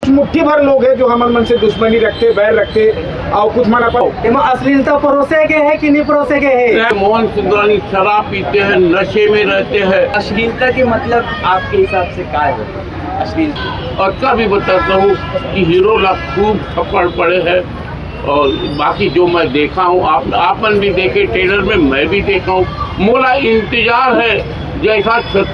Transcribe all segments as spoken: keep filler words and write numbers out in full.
मुट्ठी भर लोग हैं जो हमर मन से दुश्मनी रखते, बैर रखते, और कुछ मना पाओ। एमा अश्लीलता परोसे के है कि नहीं परोसे के है? मोहन सुंदरानी शराब पीते हैं, नशे में रहते हैं। अश्लीलता के मतलब आपके हिसाब से काय होता है अश्लील? और का भी बताता हूँ कि हीरो ला खूब थप्पड़ पड़े हैं, और बाकी जो मैं देखा हूँ, आप आपन भी देखे ट्रेलर में, मैं भी देखा हूँ। मोला इंतजार है, जैसा छ-,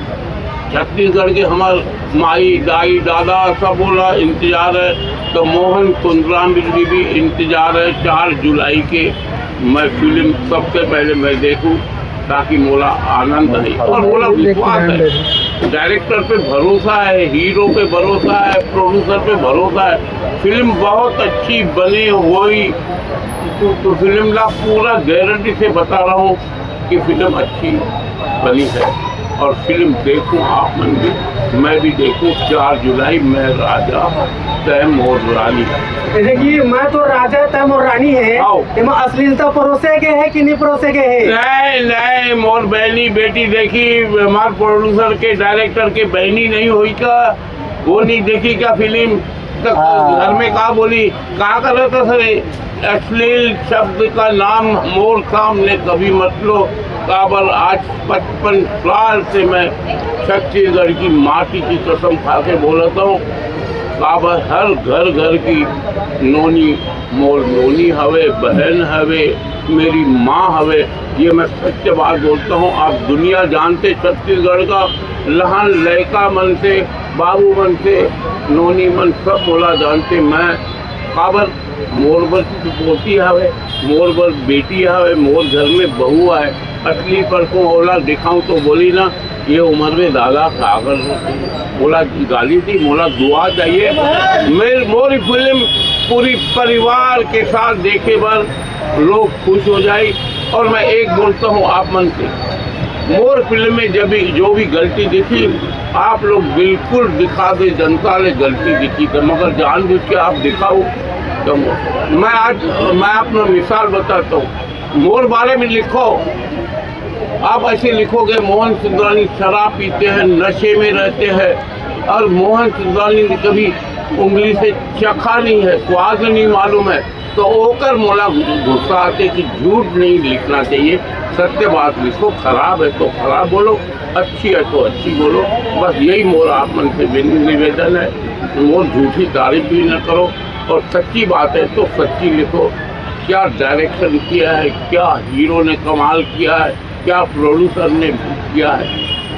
छत्तीसगढ़ के हमार माई, दाई, दादा सब बोला इंतजार है, तो मोहन सुंदरानी भी इंतजार है। चार जुलाई के मैं फिल्म सबसे पहले मैं देखूं, ताकि मोला आनंद आए और मोला विश्वास है, डायरेक्टर पे भरोसा है, हीरो पे भरोसा है, प्रोड्यूसर पे भरोसा है। फिल्म बहुत अच्छी बने हुई, तो फिल्म ला पूरा गारंटी से बता रहा हूँ कि फिल्म अच्छी बनी है। और फिल्म देखूं आप मन भी, मैं भी देखूं। चार जुलाई, मैं राजा, तय मोर रानी। जैसे कि मैं तो राजा, तय मोर रानी है, आओ। एमा अश्लीलता परोसे के है कि नहीं परोसे के है? नहीं, नहीं, मोर बहनी बेटी देखी, हमार प्रोड्यूसर के, डायरेक्टर के बहनी नहीं हुई का? वो नहीं देखी क्या फिल्म? तो हाँ। घर में का बोली, का करत हस रे? अश्लील शब्द का नाम मोर सामने कभी मत लो। काबर आज पचपन साल से मैं छत्तीसगढ़ की माटी की कसम खा के बोलत हूँ, काबर हर घर घर की नोनी मोर नोनी हवे, बहन हवे, मेरी माँ हवे। ये मैं सत्य बात बोलता हूँ। आप दुनिया जानते छत्तीसगढ़ का, लहान लड़का मन से, बाबू मन से, नोनी मन सब मोला जानते। मैं काबर मोर बर पोती हवे, मोर बर बेटी हवे, मोर घर में बहू आए, असली परसों ओला दिखाऊं तो बोली ना, ये उम्र में दादा सागर बोला गाली दी, मोला दुआ चाहिए। मैं मोरी फिल्म पूरी परिवार के साथ देखे बर लोग खुश हो जाए। और मैं एक बोलता हूँ आप मन से, मोर फिल्म में जब भी जो भी गलती दिखी, आप लोग बिल्कुल दिखा दे जनता ले गलती दिखी, तो मगर जानबूझ के आप दिखाओ। तो मैं आज मैं अपना मिसाल बताता हूँ, मोर बारे में लिखो, आप ऐसे लिखोगे, मोहन सुंदरानी शराब पीते हैं, नशे में रहते हैं, और मोहन सुंदरानी ने कभी उंगली से चखा नहीं है, स्वाद नहीं मालूम है, तो ओकर मोला गुस्सा आते कि झूठ नहीं लिखना चाहिए, सत्य बात लिखो। खराब है तो खराब बोलो, अच्छी है तो अच्छी बोलो। बस यही मोर आप मन से विन-, निवेदन है। मोर झूठी तारीफ भी न करो, और सच्ची बात है तो सच्ची लिखो। क्या डायरेक्शन किया है, क्या हीरो ने कमाल किया है, क्या प्रोड्यूसर ने किया है,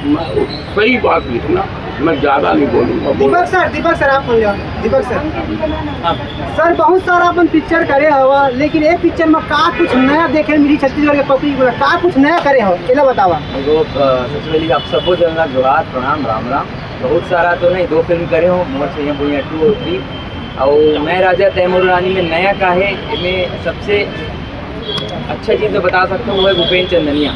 मैं उस सही बात लिखना, मैं ज़्यादा नहीं बोलूँगा। बोलो। दीपक सर, दीपक सर, आप बोल रहे हो, दीपक सर। हाँ। सर, बहुत सारा अपन पिक्चर करे हवा, लेकिन एक पिक्चर में का कुछ नया देखे मिली छत्तीसगढ़ के पब्लिक को, का कुछ नया करे हो, एला बतावा। देखो, अ, सबसे पहले आप सबको जनला जोहार, प्रणाम, राम राम। बहुत सारा तो नहीं, दो फिल्म करे हो, मोर सैंया भुइयां टू और थ्री, और मैं राजा तैमूर रानी में नया का है, इनमें सबसे अच्छा चीज़ मैं बता सकता हूँ, वो है भूपेन चंदनिया।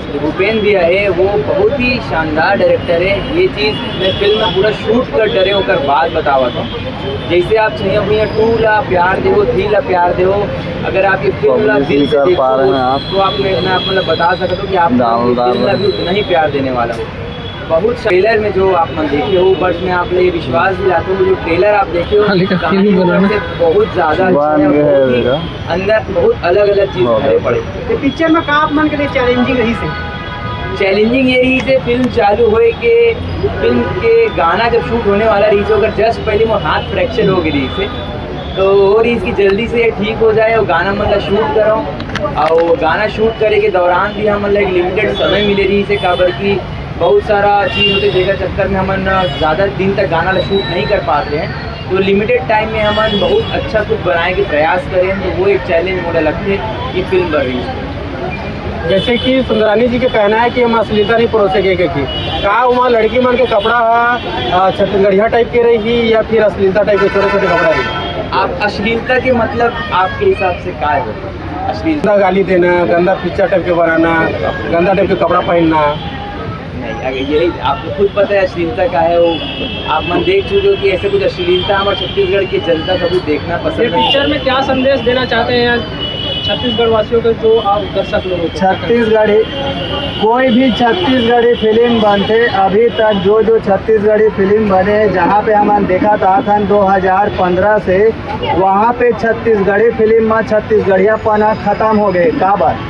जो भूपेन भैया है, वो बहुत ही शानदार डायरेक्टर है। ये चीज़ मैं फिल्म में पूरा शूट कर डरे होकर बात बतावा था। जैसे आप सैंया भुइयां टू ला प्यार देवो, थ्री ला प्यार देवो, अगर आप ये फिल्म ला दिल से देखो, तो आप, मैं, मैं आप मतलब बता सकता हूँ कि आप फिल्म ला भी उतना ही प्यार देने वाला हो। बहुत ट्रेलर में जो आप मन देखे हो, बट मैं आप लोग ये विश्वास दिलाता हूँ, जो ट्रेलर आप देखे हो, हाँ, लेकिन कहानी फिल्म बनाना से बहुत ज्यादा अच्छा है, बहुत ही अंदर बहुत अलग अलग चीज भरे पड़े। तो पिक्चर में का आप मन के लिए चैलेंजिंग रही से? चैलेंजिंग ये रही से, फिल्म चालू होए के, फिल्म के गाना जब शूट होने वाला रही से, अगर जस्ट पहले वो हाथ फ्रैक्चर हो गई रही से, तो वो रही इसकी जल्दी से ठीक हो जाए और गाना मतलब शूट करो। और गाना शूट करे के दौरान भी हम मतलब एक लिमिटेड समय मिले रही से, काबर की बहुत सारा चीज़ होते, जेकर चक्कर में हमन ज़्यादा दिन तक गाना ला शूट नहीं कर पाते हैं। तो लिमिटेड टाइम में हमन बहुत अच्छा कुछ बनाए के प्रयास करें, तो वो एक चैलेंज मोला लगते ये फिल्म बन रही है। जैसे कि सुंदरानी जी के कहना है कि हम अश्लीलता नहीं परोसे के, के की का वहाँ लड़की मन के कपड़ा हा, अ, छत्तीसगढ़िया टाइप के रही या फिर अश्लीलता टाइप के छोटे छोटे कपड़ा रही? आप अश्लीलता के मतलब आपके हिसाब से का है? अश्लीलता, गाली देना, गंदा पिक्चर टाइप के बनाना, गंदा टाइप के कपड़ा पहनना। नहीं, अगर यही आपको खुद पता है अश्लीलता का है, वो आप मन देख चुके हो कि ऐसे कुछ अश्लीलता हमारे छत्तीसगढ़ की जनता कभी देखना पसंद ये नहीं पिक्चर करती। में क्या संदेश देना चाहते हैं या छत्तीसगढ़ वासियों के जो आप दर्शक लोगों को छत्तीसगढ़ी, कोई भी छत्तीसगढ़ी फिल्म बनथे, अभी तक जो जो छत्तीसगढ़ी फिल्म बने हैं, जहाँ पे हमन देखत आत हन दो हज़ार पंद्रह से, वहाँ पे छत्तीसगढ़ी फिल्म में छत्तीसगढ़ियापन ह खत्म हो गए। काबर?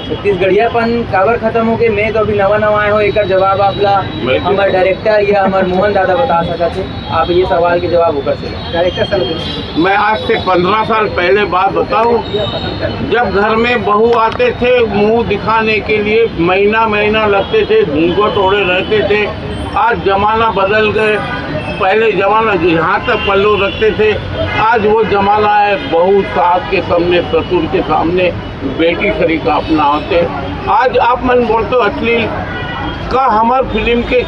छत्तीसगढ़ियापन काबर खत्म हो गए, मैं तो अभी नवा नवा आया हूँ, एकर जवाब आप ला मैं तो हमारे डायरेक्टर या हमारे मोहन दादा बता सकत है। आप ये सवाल के जवाब ऊपर से लो। डायरेक्टर सर, मैं आज से पंद्रह साल पहले बात बताऊं, जब घर में बहू आते थे मुंह दिखाने के लिए, महीना महीना लगते थे, घूंघट ओढ़े रहते थे। आज जमाना बदल गए, पहले जमाना जहाँ तक पल्लू रखते थे, आज वो जमाना है, बहू सास के सामने, ससुर के सामने बेटी सरीका अपनावत हे। आज आप मन बोलते हो अश्लील, का हमर फिल्म के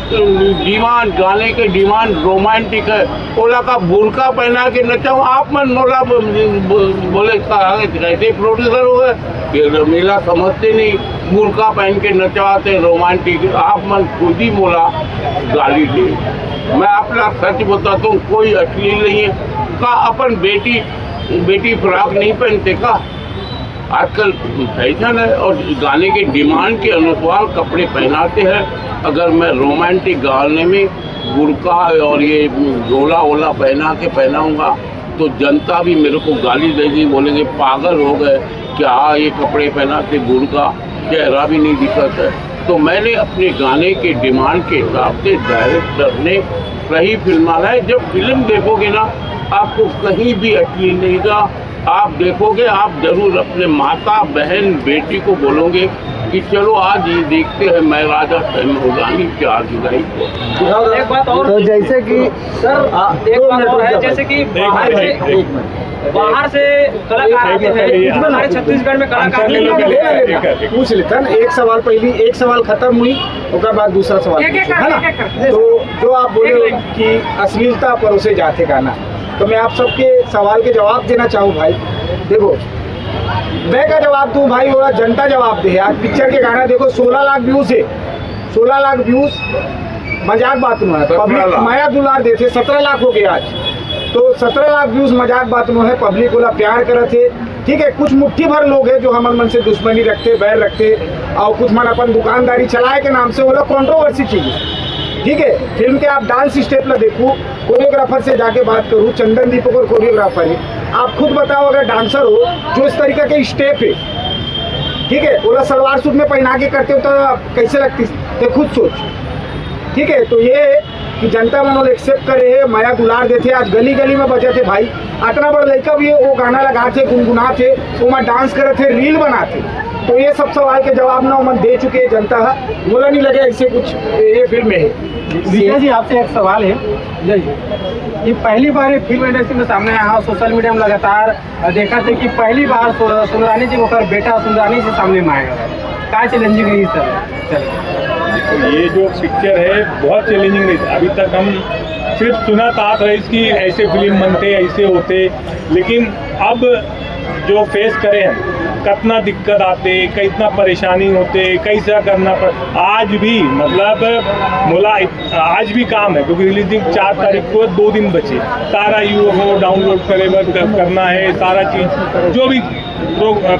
डिमांड, गाने के डिमांड रोमांटिक है, ओला का बुर्का पहना के नचाऊं? आप मन मोला ब-, ब-, बोले का कैसे प्रोड्यूसर हो गए? ये मेला समझते नहीं, बुर्का पहन के नचाते रोमांटिक, आप मन खुद ही मोला गाली दे। मैं अपना सच बताता हूँ, कोई अश्लील नहीं है। का अपन बेटी, बेटी फ्रॉक नहीं पहनते का? आजकल फैशन है और गाने के डिमांड के अनुसार कपड़े पहनाते हैं। अगर मैं रोमांटिक गाने में बुर्का और ये झोला वोला पहना के पहनाऊंगा तो जनता भी मेरे को गाली देगी, बोलेंगे, "पागल हो गए क्या, ये कपड़े पहना के बुर्का, चेहरा भी नहीं दिखाता है।" तो मैंने अपने गाने के डिमांड के हिसाब से डायरेक्टर ने सही फिल्म बनाई। जब फिल्म देखोगे ना, आपको कहीं भी अश्लील नहीं दिखेगा। आप देखोगे, आप जरूर अपने माता, बहन, बेटी को बोलोगे कि चलो आज ये देखते हैं मैं राजा तैमूर रानी चार जुलाई को। एक बात और तो जैसे कि सर, आ, एक दो बात मिनट और रुक है, जाओ जैसे भाई। कि एक बाहर मिनट, से, एक मिनट। बाहर से कलाकार एक आते मिनट, हैं, एक मिनट। हमारे छत्तीसगढ़ में कलाकार आंसर ले नहीं लो, आते हैं। ले लो, ले लो। पूछ लेता ना, एक सवाल पहली, एक सवाल खत्म हुई, ओकर बाद दूसरा सवाल एक, एक पूछो, है ना? एक, एक, एक। तो जो आप बोले एक, एक। कि अश्लीलता परोसे जाते गाना, तो मैं आप सबके सवाल के जवाब देना चाहूँ भाई। देखो, मैं का जवाब दूं भाई, ओला जनता जवाब दे। आज पिक्चर के गाना देखो, सोलह लाख व्यूज है, सोलह लाख व्यूज मजाक बात नो है। सत्रह पब्लिक लाख। माया दुलार देथे, सत्रह लाख हो गए आज। तो सत्रह लाख व्यूज मजाक बात नो है, पब्लिक ओला प्यार करत है। ठीक है, कुछ मुट्ठी भर लोग हैं जो हमर मन से दुश्मनी रखते, बैर रखते, और कुछ मन अपन दुकानदारी चलाए के नाम से ओला कंट्रोवर्सी चाहिए। ठीक है, फिल्म के आप डांस स्टेप ला देखो, कोरियोग्राफर से जाके बात करूँ, चंदन दीपक और कोरियोग्राफर है, आप खुद बताओ, अगर डांसर हो जो इस तरीका के स्टेप है, ठीक है, ओला सलवार सूट में पहना के करते हो तो कैसे लगती, ते खुद सोच। ठीक है, तो ये है कि जनता मन ओला एक्सेप्ट करे है, मया दुलार देथे। आज गली गली में बजत हे भाई, अतना बड़ लइका भी वो गाना लगात हे, गुनगुनात हे, ओमा डांस करत हे, रील बनात हे। तो ये सब सवाल के जवाब ना ओमन दे चुके हे जनता ह। मोला नहीं लगे ऐसे कुछ ये फिल्म में है। विजय जी, आपसे एक सवाल है। जय जी। ये पहली बार ये फिल्म इंडस्ट्री में सामने आया है, सोशल मीडिया में लगातार देखा थे कि पहली बार सु-, सुंदरानी जी ओकर बेटा सुंदरानी जी सामने में आएगा। का चैलेंजिंग रही सर? चलो। ये जो पिक्चर है, बहुत चैलेंजिंग रही। अभी तक हम सिर्फ सुनत आत रहे कि ऐसे फिल्म बनते, ऐसे होते, लेकिन अब जो फेस करे हम, कितना दिक्कत आते, कितना परेशानी होते, कैसा करना पड़, आज भी मतलब मोला आज भी काम है, क्योंकि रिलीजिंग चार तारीख को है, दो दिन बचे। सारा यूएफओ डाउनलोड करे बर कर-, करना है, सारा चीज जो भी प्रो-,